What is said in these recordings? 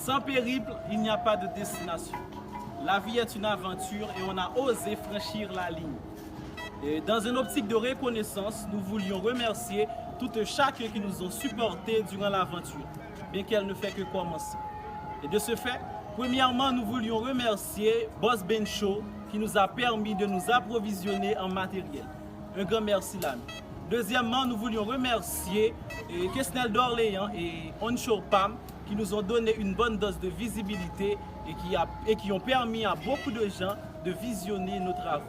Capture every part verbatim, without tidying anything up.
Sans périple, il n'y a pas de destination. La vie est une aventure et on a osé franchir la ligne. Et dans une optique de reconnaissance, nous voulions remercier tout et chacun qui nous ont supportés durant l'aventure, bien qu'elle ne fait que commencer. Et de ce fait, premièrement, nous voulions remercier Boss Bencho qui nous a permis de nous approvisionner en matériel. Un grand merci, l'ami. Deuxièmement, nous voulions remercier euh, Kesnel d'Orléans et Oncho Pam qui nous ont donné une bonne dose de visibilité et qui, a- et qui ont permis à beaucoup de gens de visionner nos travaux.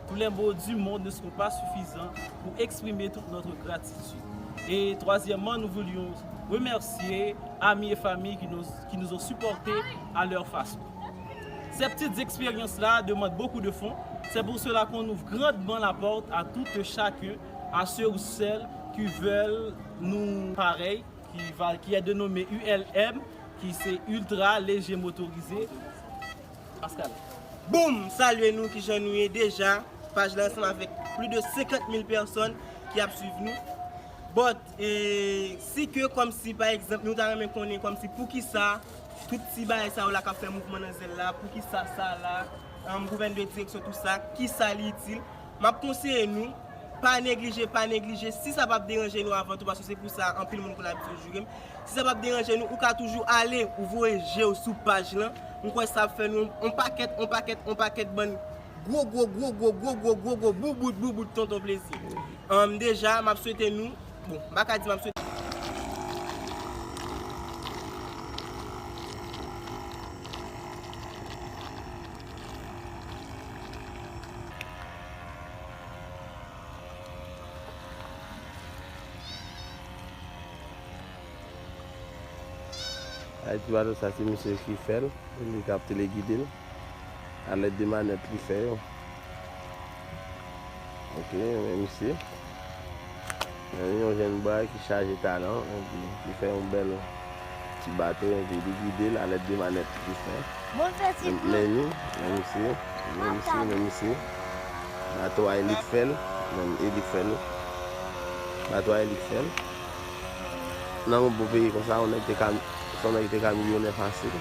Tous les mots du monde ne seront pas suffisants pour exprimer toute notre gratitude. Et troisièmement, nous voulions remercier amis et familles qui nous, qui nous ont supportés à leur façon. Ces petites expériences-là demandent beaucoup de fonds. C'est pour cela qu'on ouvre grandement la porte à tout et chacun, à ceux ou celles qui veulent nous pareil, qui, va, qui est dénommé U L M, qui c'est Ultra Léger Motorisé. Pascal. Boum! Salye nou, kijan nou ye deja? Paj la ansanm avèk plis de senkant mil pèsòn ki ap swiv nou. But, e, si ke kòmsi, pa egzanp, nou ta renmen konnen kòmsi poukisa tout ti bagay sa yo la k ap fè mouvman nan zèl la, poukisa sa la, um, gouvèn de direksyon, tou sa, kisa li itil, m ap konseye nou, pa neglije, pa neglije. Si sa p ap deranje nou avan tou, paske se pou sa anpil moun konn abitye jire m. Si sa p ap deranje nou, ou ka toujou ale, ou voye je w sou paj lan. M kwè sa ap fè nou on pakèt, on pakèt, on pakèt bann gwo, gwo, gwo, gwo, gwo, gwo, gwo, gwo, boubout, boubout, tonton plezi. Ann, deja, m ap swete nou, bon, m pa ka di m ap swete. Ay, ti bato sa, se misye ki fè l, li k ap telegide l. A lèd de manèt li fè yo. Ok, men misye. Men yon jèn bway ki chaje talan, epi li fè yon bèl ti bato, epi li gide l a lèd de manèt li fè. Men, men li, men misye, men misye, men misye. Bato a e li k fè l, men e li k fè l. Bato a e li k fè l. Nan yon bon peyi konsa, yon nèg te ka, se yon nèg te ka milyonè fasil.